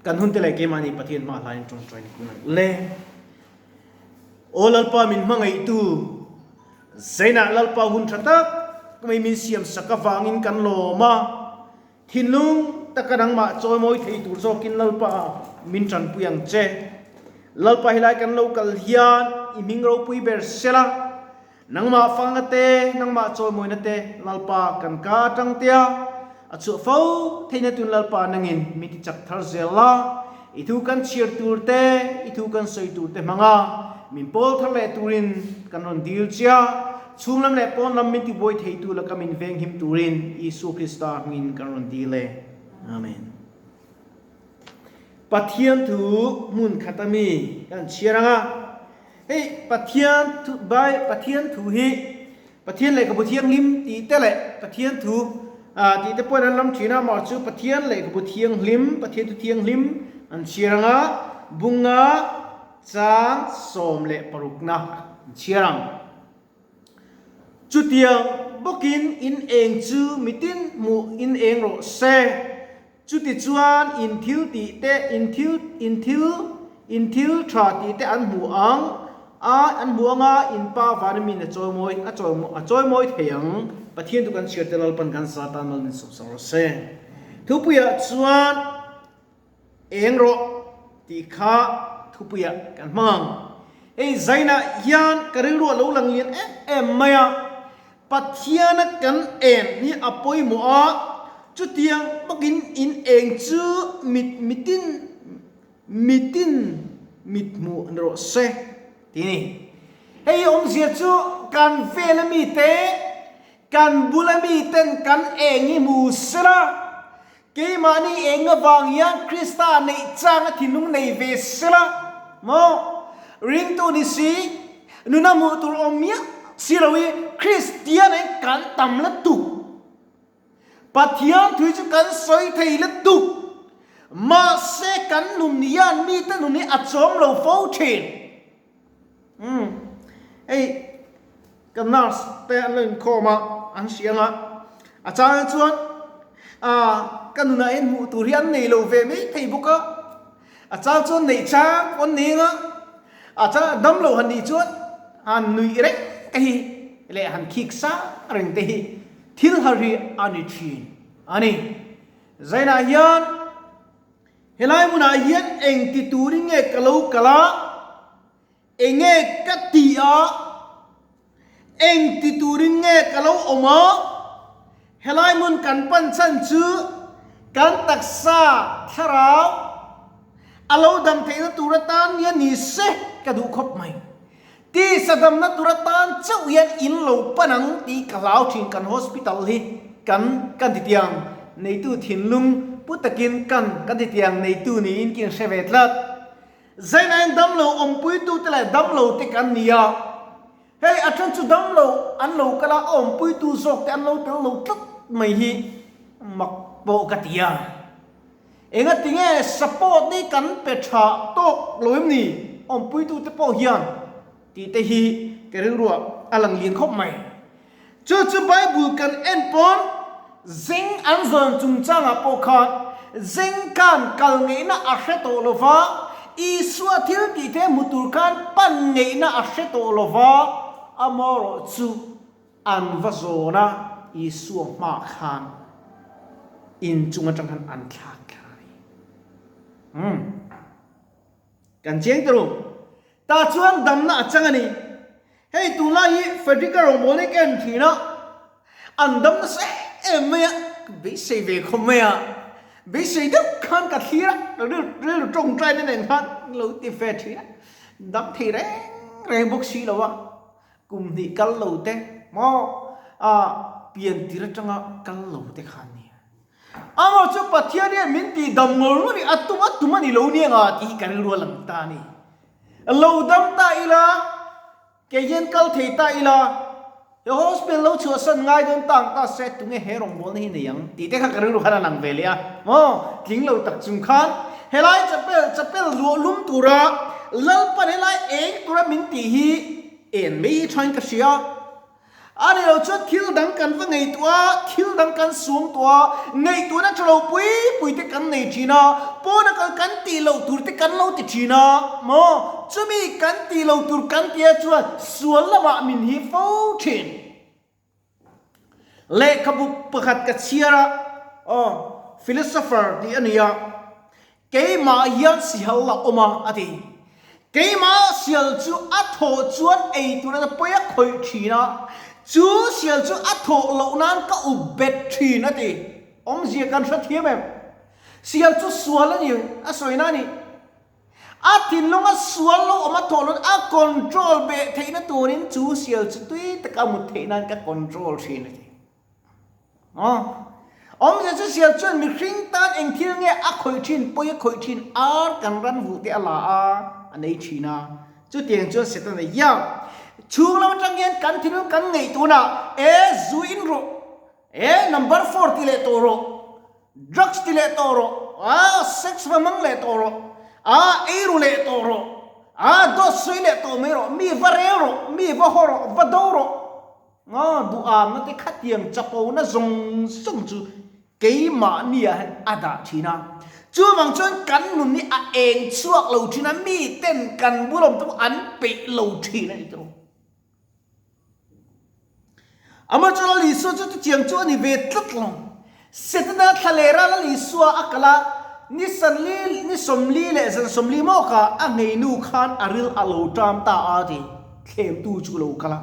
Kan hun te leh keimahni Pathian hma hlain tawngtaina kun ang ule. Aw Lalpa min hmangaihtu, Zainah Lalpa hun tha tak mai min siam sak avangin kan lawm a, thinlung taka nangmah chawimawi thei tur zawkin Lalpa min tanpui ang che. Lalpa helai kan lo kal hian i hming ropui ber sela, Nangmah fangna te, nangmah chawimawina te Lalpa kan ka atang tia a chhuah fo theihna tun Lalpa nangin min ti chak thar zel la, i thu kan chhiar tur te, i thu kan sawi tur te hmanga min pawl thar leh turin kan rawn dil chia, chhung lam leh pawn lam min ti buai theitu laka min venghim turin Isua Krista hmingin kan rawn dil e. Amen. Pathian thu hmun khat ami kan chhiar ang a, hei Pathian thu bai Pathian thu hi Pathian lehkhabu thianghlim tih te leh Pathian thu ah tih te pawhin an lam thin a, amah chu Pathian lehkhabu thianghlim Pathian thu thianghlim an chhiar ang a, bunga chang 16na an chhiar ang. Chutiang bawkin in eng chu mitin hmuh in eng rawh se. Chutichuan in thil tih te, in thil, in thil, in thil tha tih te an hmu ang a, an hmu ang a, in Pa vana min a chawimawi, a chawimawi, a chawimawi thei ang. Pathian chu kan chhiar te Lalpan kan za tan mal min sawm sak rawh se. Thupuiah chuan eng rawh tih kha thupuiah kan hmang ang. Hei zainah hian ka rilru a lo lang lian em em mai a. Pathiana kan en hi a pawimawh a, chutiang bawkin in eng chu mit mitin mitin mit hmuh ni rawh se ti ni. Hei awmzia chu kan vela mite, kan bula miten kan eng hi hmu sela, keimahni eng avang hian Krista neih changa thinlung nei ve sela maw? Ringtu ni si, nuna hmuh tur awm miah si lo hi Kristian in kan tam lutuk. Pathian thui chu kan sawi thei lutuk. Mahse kan nun hian mite nun hi a chawm lo fo thin. Umm hei ka nurse te an lo inkhawm a an hria ang a a chang chuan ah ka nunah hian hmuh tur hi an nei lo ve mai thei bawk a a chang chuan neih chang pawh an nei ang a a chang dam lo han nih chuan han nuih reng te hi leh han khik sang reng te hi thil har hi a ni thin a ni Zainah hian. Helai hmunah hian eng ti turin nge ka lo kal a, enge ka ti a, eng ti turin nge ka lo awm a, helai hmun kan pan chhan chu kan taksa thlarau a lo dam theihna tur atan nia ni se ka duh khawp mai. Tisa damna tur atan chauh hian in lo pan ang tih ka hlau thin kan hospital hi kan kan ti tiang neitu thinlung pu takin kan kan ti tiang neitu niin ka inhre ve tlat. Zainain damlo awmpuitu te leh damlo te kan ni a, hei a then chu damlo an lo kal a, a awmpuitu zawk te an lo tel lo tlat mai hi mak pawh ka ti a. Engatinge support hi kan pe tha tawk lo em ni? Awmpuitute pawh hian tih te hi ka rilruah a lang lian khawp mai. Chu chu Bible kan en pawn zeng an zawn chungchangah pawh khan zeng khan kal ngeihna a hre tawh lo va, Isua thil tih te hmu tur khan pan ngeihna a hre tawh lo va, amaherawh chu An va zawn a, Isua hmaah khan in chung atang khan an thlak thla a ni. Umm. Kan chiang ta ru. Tah chuan damna a chang a ni. Hei tunlai hi Frederick-a rawngbâwl hi ka en thin a, an dam nasa em em mai a, ka beisei ve khawp mai a. Beisei deuh khan ka thlir a, ka rilru tawngtaina nen khan lo ti ve thin a, dam thei reng reng bawk si lo a. Kum hnih kal lo te maw a pian tir atanga kal lo te kha an ni. Amaw chu Pathian hian min tih dam ngawr ngawr hi a tum a tum a ni lo nia nga tih hi ka rilru a lang ta a ni. Lo dam ta ila, kei hian kal thei ta ila, he hospital lo chhuahsan ngai dawn ta ang ta se tunge he rawngbawlna hi nei ang tih te kha ka rilru khan a lang ve leh a maw tling lo tak chung khan helai chapel chapel luah lum tura Lalpan helai eng tura min tih hi En mai hi thain ka hria. A ni lo chuan thil dang kan va ngaihtuah a, thil dang kan suang tuah a, ngaihtuahna tha lo pui pui te kan nei thin a, pawna kal kan tih loh tur te kan lo ti thin a, maw? Chumi kan tih loh tur kan tia chuan sual lamah min hi fo thin. Lehkhabu pakhat ka chhiar a, aw, philosopher tih a ni a, Keimah hian sihal la awm a, a ti. Keimah sial chu a thawh chuan ei tur ata pawi a khawih thin a, chu sial chu a thawh loh nan ka up bet thin, a ti. Awmzia kan hre thiam em? Sial chu sual a ni, a sawi na a ni. A thinlunga sual lo awm a thawh loh a control beh theihna turin chu sial chu tui taka mut theih nan ka control thin, a ti. Awmzia chu sial chuan mihring tan eng thil nge a khawih thin, pawi a khawih thin, ar kan ran vuh te a la a, a nei thin a. Chutiang chuan Setana hian chhung lam atang hian kan thinlung kan ngeih tunah e zu in rawh, e number four ti leh tawh rawh, drugs ti leh tawh rawh, a sex va hmang leh tawh rawh, a eiru leh tawh rawh, a dawt sawi leh tawh mai rawh, mi va rel rawh, mi va haw rawh, va do rawh. Nga duhâmna te khatiang chapona zawng zawng chu keimahniah hian a dah thin a. Chuvang chuan kan nun hi a eng chhuak lo thin a, miten kan bulawm te pawh an peih lo thin a ni tawh. Amaherawhchu Lal Isua chu chutiang chu a ni ve tlat lo. Setana thla leh ral Lal Isua a kal a, ni sanli, ni 40 leh zan 40 mawkah a ngei-nu khan a ril a lo ṭam ta a ti. Thlemtu chu lo kal a.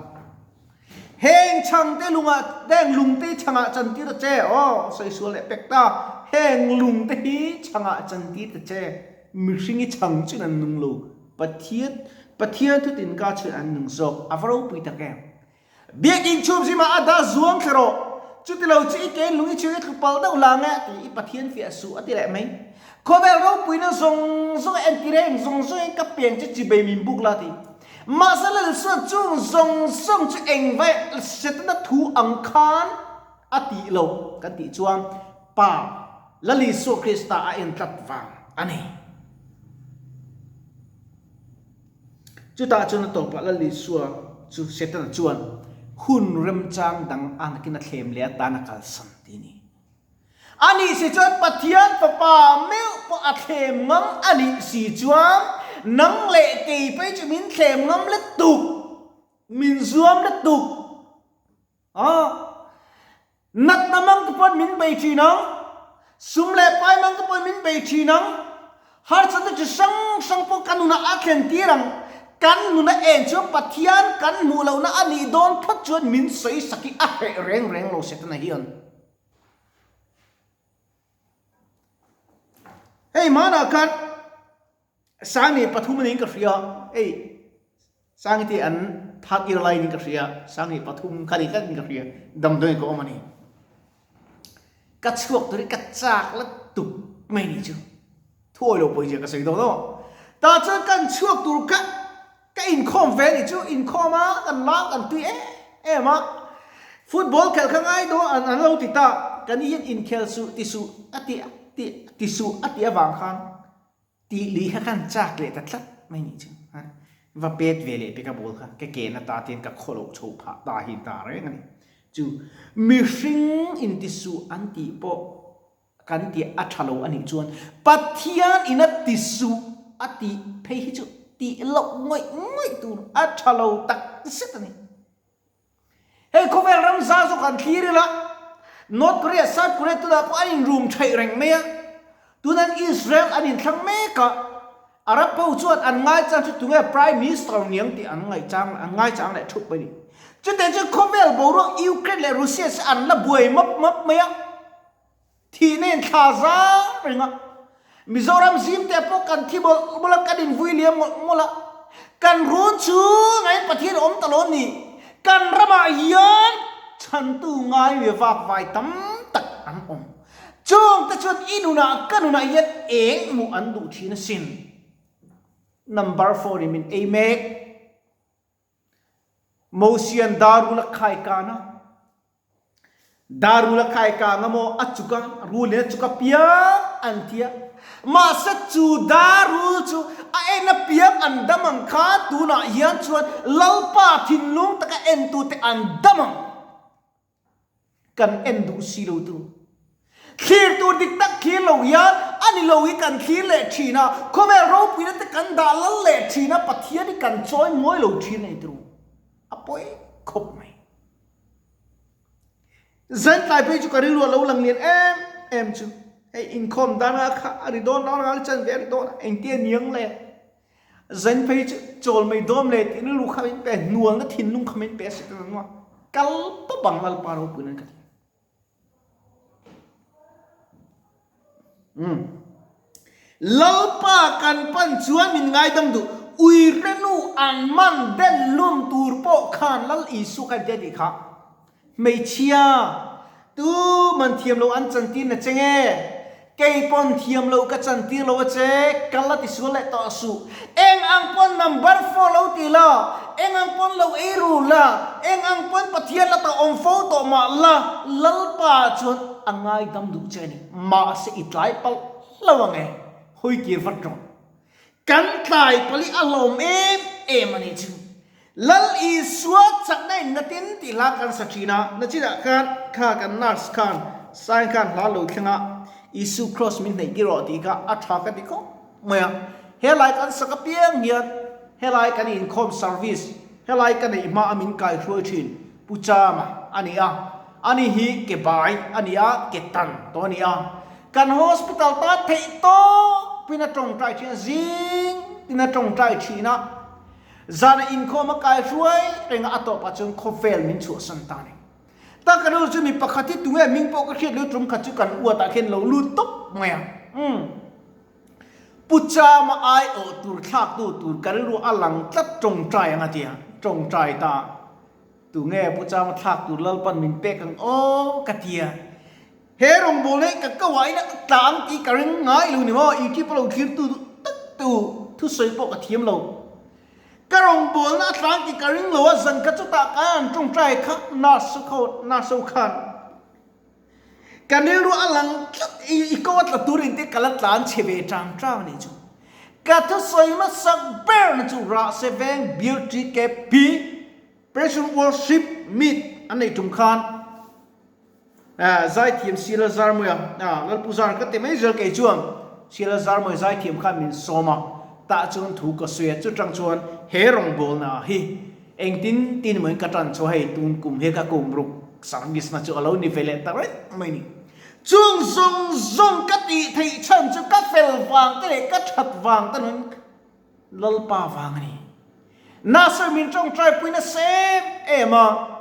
Heng chhangte lungah, heng lungte hi chhangah chantir ta che. Aw, sawi sual leh pek ta. Heng lungte hi chhangah chantir ta che. Mihring hi chhang chuan an nung lo. Pathian, Pathian thutin ka chuan an nung zawk. A va ropui tak em. Biakinn chhum zimah a dah zuang thla rawh. Chutilo chu i ke lung i chhung i tlu palh deuh hlang e, ti i Pathian fiah suh a ti leh mai. Khawvel ropuina zawng zawng a entir heng zawng zawng in ka peng che chibei min buk la ti. Mahse Lalsuan chung zawng zawng chu eng vai Setana thu ang khan a tih lo kan tih chuan Pa Lal Isua Krista a en tlat vang a ni. Chutah chuan a tawpah Lal Isua chu Setana chuan hun remchang dang a nakin a thlem leh atan a kalsan ti a ni. A nih si chuan Pathian Fapa meuh pawh a thlem ngam a nih si chuan nang leh kei phei chu min thlem ngam lutuk, min zuam lutuk. A natna mang te pawhin min bei thin ang, sum leh pai mang te pawhin min bei thin ang, harsatna chi hrang hrang pawh kan nunah a thlen tir ang. Kan nuna eng chuan Pathian kan hmuh lohna a nih dawn phawt chuan min sawi sak hi a hreh reng reng lo Setana hian. Hei hmanah khan Sangi pathum aniin ka hria, hei Sangi te an thak ir laiin ka hria, Sangi pathum kha ni tlatin ka hria, damdawi ka awm a ni. Ka chhuak tur hi ka chak la tuk mai ni chu. Thuawi lo pawizia ka sawi dawn aw. Tah chuan kan chhuak tur kha Ka inkhawm ve ni chu inkhawm a, kan la kan tui em em a, football khelh kha ngai dawn an an lo ti ta, ka ni hian inkhel suh ti suh a ti ti ti suh a tih avang khan tih lui kha khan chak leh ta tlat mai ni chu a, va pet ve leh pek a ball kha ka ke na ta te hian ka khaw loh chho phah ta hi ta reng a ni chu mihring inti suh an tih pawh Kan tih a tha lo a nih chuan Pathian in a ti suh a tih phei hi chu tih loh ngawih ngawih tur a tha lo tak zet a ni. Hei khawvel ram za zawk han thlir ila North Korea, South Korea tunah pawh an inrum theih reng mai a, tunan Israel an inthlang mek a, Arab ho chuan an ngaichang chu tunge Prime Minister niang tih an ngaihchang an ngaichang leh thup mai a ni. Chutiang chuan khawvel boruak Ukraine leh Russia chu an la buai map map mai a. Thihna in thla zar reng a, Mizoram zim te pawh kan thi mawlh mawlh a, kan invui liam mawlh mawlh a, kan run chungah hian Pathian a awm ta lo ni, kan ramah hian chhantu ngai ve vak vai tam tak an awm. Chungte chuan i nunah ka nunah hian eng hmuh an duh thin asin. Number four in min ei mek. Mosian Darul a khai kan a. Darul a khai kang a maw a chuk a, rul in a chuk a piang an ti a. Mahse chu darul chu a en a piang an dam ang kha tunah hian chuan Lalpa thinlung taka entute an dam ang. Kan en duh si lo tu. Thlir tur dik tak thlir lo hian a ni lo hi kan thlir leh thin a, khawvel ropuina te kan dah lal leh thin a, Pathian hi kan chawi mawi lo thin a ni turu. A pawi khawp mai. Zantlai phei chu ka rilru a lo lang lian em em chu. Hei inkhawm dan a kha a ri dawn dawn a, chan ve a ri dawn a, engtia niang le? Zan phei chu chawl mai dawm le tih rilru kha min pe, hnualna thinlung kha min pe a si ta nua. Kal pawp ang Lalpa ropui nan ka ti. Umm. Lalpa kan pan chuan min ngaidam duh. Uirenu an man den lum tur pawh khan Lal Isua kha engtia tih kha? Hmeichhia, tu man thiam lo an chantir na che nge? Kei pawn thiam lo ka chantir lo a che, kal a tisual leh tawh suh. Eng ang pawn number fo lo ti la, eng ang pawn lo ei ru la, eng ang pawn Pathian la ta awm fo tawh mah la, Lalpa chuan a ngaidam duh che a ni. Mahse i tlai palh lo ang e, hawi kir vat rawh. Kan tlai pali a hlawm em em a nih chu. Lal Isua chakna in natin tih hla kan sa thin a, nachinah khan kha kan nurse khan sign khan hla lo thleng a, Isu cross min hnaih tir rawh tih kha a tha ka ti khawp mai a. Helai kan sak apiang hian helai kan inkhawm service helai ka neih hma a min kai hruai thin Pu Chama a ni a, ani hi ke bai a ni a, ke tan tawh a ni a. Kan hospital tan theih tawpin a tawngtai thin a, zing tin a tawngtai thin a, zana inkhawm a kai hruai reng a, a tawpah chuan khawvel min chhuahsan ta a ni. Ta ka nu chu mi pakhat hi tunge hming pawh ka hriat lo tum khat chu kan uatah khian lo lut tawp mai a. Umm. Pu Chama ai awh tur thlak tu tur ka rilru a lang tlat tawngtai ang a ti a, tawngtai ta. Tunge Pu Chama thlak tur Lalpan min pek ang aw ka ti a. He rawngbâwl hi ka kauahin a tla ang tih ka ring ngai lo ni maw? YouTube a lo thlir tu duh tak tu thusawi pawh ka thiam lo. Ka rawngbâwlna a tla ang tih ka ring lo a, zan kha chutah ka an ṭawngṭai kha nurse ho nurse ho khan ka rilru a lang tlat i i ko a tla tur in te ka la tlan chhe ve ṭang ṭang a nih chu. Ka thusawi hmasak ber na chu Rahse Veng Bill TKP Passion Worship Meet an neih tum khan Zaithiam Sila Zarmawia, Lalpu Zar ka ti mai zel kei chuan Sila Zarmawia zaithiam khan min sawm a, tah chuan thu ka sawi a, chutang chuan he rawngbawlna hi engtin tin emaw in ka tan chu hei tun kum hi ka kum ruk service na chu a lo ni ve leh ta reng mai ni. Chung zawng zawng ka tih theih chhan chu ka fel vang te leh ka that vang te nun Lalpa vang a ni. Nasa min tawngtai pui nasa em em a.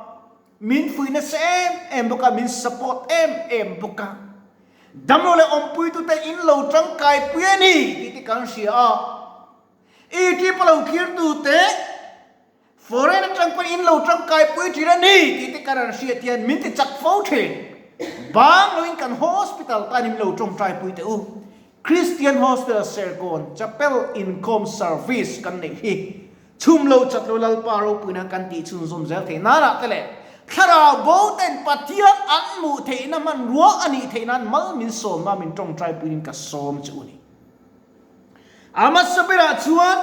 Min fuih nasa em em bawk a, min support em em bawk a. Damlo leh awmpuitute in lo tangkai pui a ni tih te kan hria a. YouTube a lo thirtute foreign atang pawhin in lo tangkai pui thin a ni tih te kan han hriat hian min ti chak fo thin. Bang loin kan hospital tan in lo tawngtai pui teh u. Christian Hospital Serkawn Chapel Inkhawm Service kan neih hi. Chhum lo chat lo Lalpa ropuina kan tih chhunzawm zel theih nan ah te leh Thlarau bo ten Pathian an hmuh theihna hmanrua a nih theih nan mal min sawmna min tawngtai puiin ka sawm che u ni. A hmasa berah chuan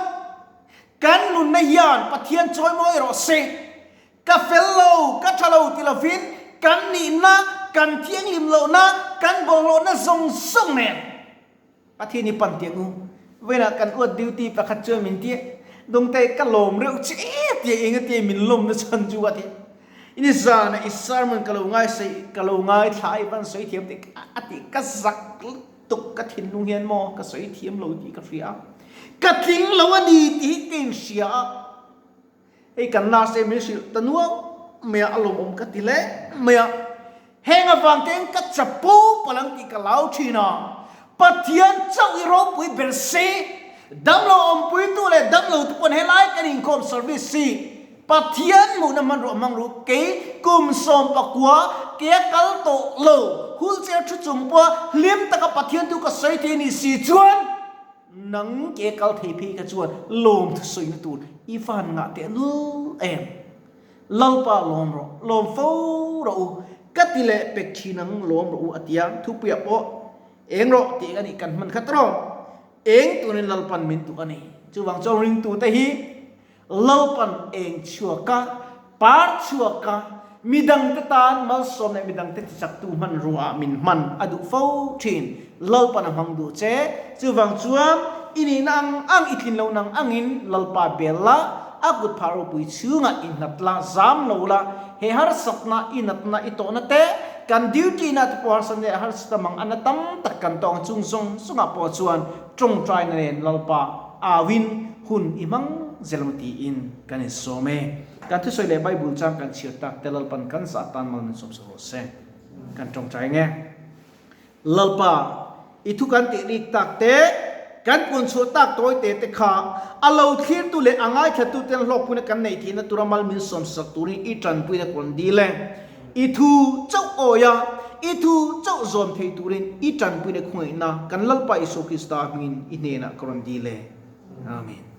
kan nunna hian Pathian chawimawi rawh se, ka fel lo, ka tha lo ti lovin kan nihna, kan thianghlim lohna, kan bawlhhlawhna zawng zawng nen Pathian hi pan tiang u. Vawiinah kan uat duty pakhat chuan min ti a, Dawngte ka lawm reuh che e tia eng atia min lawmna chhan chu a ti. Ini zanah i sermon ka lo ngai sawi ka lo ngaithla a i van sawi thiam tih a ti ka zak lutuk ka thinlung hian maw ka sawi thiam lo tih ka hria a, ka tling lo a ni tih hi ka inhria a. Hei kan nurse min hrilh ta nuam mai a, a lawmawm ka ti hle mai a. Heng avang te ka chapo palh ang tih ka lau thin a. Pathian chauh i ropui ber se, damlo awmpuitu leh damlo te pawn helai kan inkhawm service hi Pathian hmuhna hmanruah hmang ru kei kum 19 ke a kal tawh lo wheelchair thu chung pawha hlim taka Pathian thu ka sawi thei ni si chuan Nang ke kal thei phei kha chuan lawm thusawina tur i van ngah teh lul em? Lalpa lawm rawh, lawm fo rawh u, ka ti leh pek thin ang lawm rawh u a ti a, thupuiah pawh eng rawh tih a nih kan hman khat rawh. Eng turin Lalpan min tuh a ni. Chuvang chuan ringtute hi Lalpan eng chhuaka, par chhuaka, Midangte tan malsawm leh midangte tichaktu hmanrua ah min hman a duh fo thin. Lalpan a hmang duh che. Chuvang chuan i nihna ang ang, i tlin lohna ang angin Lalpa bel la, a kut phah ropui chhungah i nghat la, zam lo la, he harsatna, i natna, i tawhna te, kan duty na te pawh harsatna leh harsatna mang ana tam tak kan tawng chung zawng zawngah pawh chuan tawngtaina nen Lalpa auin hun i hmang zel ang tiin kan insawm e. Kan thusawi leh Bible chang kan chhiar tak te Lalpan kan zah tan mal min sawm sak rawh se. Kan tawngtai nge. Lalpa, i thu kan tih rik tak te, kan pun chhuah tak tawi te te kha a lo thlirtu leh a ngaithlattu ten hlawkpuina kan neih theihna tura mal min sawm sak turin i tanpuina kawn dil e. I thu chauh awi a, i thu chauh zawm thei turin i tanpuina khawngaihna kan Lalpa Isua Krista hmingin i hnenah ka rawn dil e. Amen.